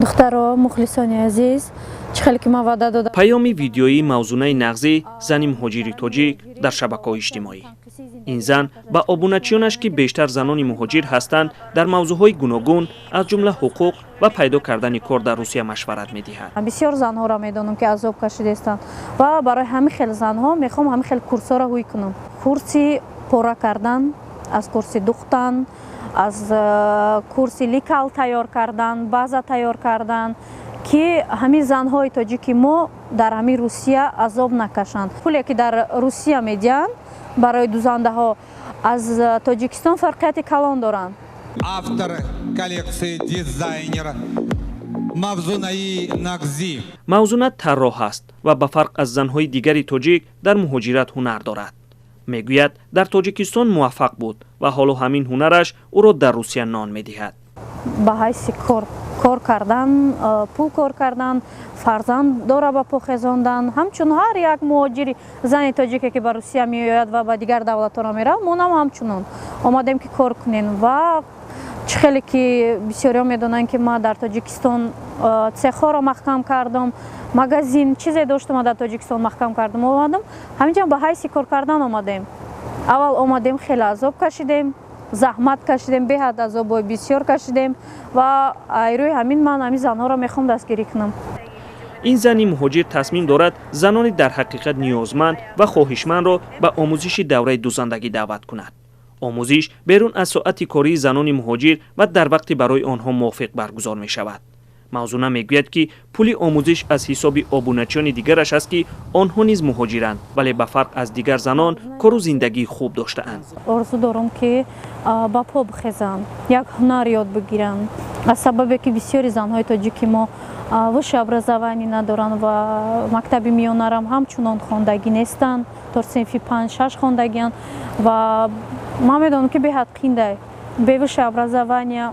Духтаро, мухлисони азиз, чӣ хеле ки ман ваъда додам. Паёми видеоии Мавзунаи Нағзӣ, зани муҳоҷири тоҷик, дар шабакаҳои иҷтимоӣ. Ин зан ба обуначиёнаш, ки бештар занони муҳоҷир ҳастанд, дар мавзӯъҳои гуногун, аз ҷумла ҳуқуқ ва пайдо кардани кор дар Русия машварат медиҳад. Бисёр занҳоро медонам, ки азоб кашидаистанд, ва барои ҳамин хел занҳо мехоҳам ҳамин хел курсҳоро ҳуй кунам: курси пора кардан, аз курси духтан, аз курси лекал тайёр кардан, база тайёр кардан, ки ҳамин занҳои тоҷики мо дар ҳамин Русия азоб накашанд. Пуле, ки дар Русия медиҳанд барои дузандаҳо, аз Тоҷикистон фарқияти калон доранд. Автор коллекции, дизайнер Мавзунаи Нағзи. Мавзуна тарроҳ аст ва ба фарқ аз занҳои дигари тоҷик дар муҳоҷират ҳунар дорад. Мегӯяд, дар Тоҷикистон муваффақ буд ва ҳоло ҳамин ҳунараш ӯро дар Русия нон медиҳад. Ба ҳайси кор кардан, пул кор кардан, фарзанддора ба по хезондан, ҳамчун ҳар як муҳоҷири зани тоҷике, ки ба Русия меояд ва ба дигар давлатҳоро меравад, мо нам ҳамчунон омадем, ки кор кунем. Ва чӣ хеле ки бисёриҳо медонанд, ки ман дар Тоҷикистон цехҳоро маҳкам кардам, магазин чизе доштам, дар Тоҷикистон маҳкам кардам, омадам ҳаминҷа, ба ҳайси кор кардан омадем. Аввал омадем, хеле азоб кашидем, заҳмат кашидем, беҳад азобҳои бисёр кашидем ва рӯи ҳамин ман ҳамин занҳоро мехоҳам дастгирӣ кунам. Ин зани муҳоҷир тасмим дорад занони дар ҳақиқат ниёзманд ва хоҳишмандро ба омӯзиши давраи дузандагӣ даъват кунад. Омӯзиш берун аз соати кории занони муҳоҷир ва дар вақти барои онҳо мувофиқ баргузор мешавад. Мавзуна мегӯяд, ки пули омӯзиш аз ҳисоби обуначиёни дигараш аст, ки онҳо низ муҳоҷиранд, вале ба фарқ аз дигар занон кору зиндагии хуб доштаанд. Орзу дорам, ки ба по бихезанд, як ҳунар ёд бигиранд, аз сабабе ки бисёри занҳои тоҷики мо высшее образование надоранд ва мактаби миёнарам ҳамчунон хондагӣ нестанд, то синфи панҷ, шаш хондагианд. Ва ман медонам, ки беҳад қиндай, бе высшее образование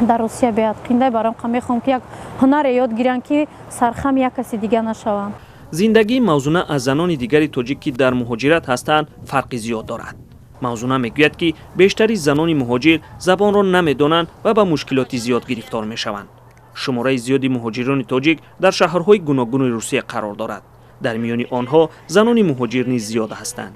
дар Русия беҳад қиндай. Барои мехоҳам, ки як ҳунаре ёд гиранд, ки сархами як каси дига нашаванд. Зиндагии Мавзуна аз занони дигари тоҷик, ки дар муҳоҷират ҳастанд, фарқи зиёд дорад. Мавзуна мегӯяд, ки бештари занони муҳоҷир забонро намедонанд ва ба мушкилоти зиёд гирифтор мешаванд. Шумораи зиёди муҳоҷирони тоҷик дар шаҳрҳои гуногуни Русия қарор дорад. Дар миёни онҳо занони муҳоҷир низ зиёд ҳастанд.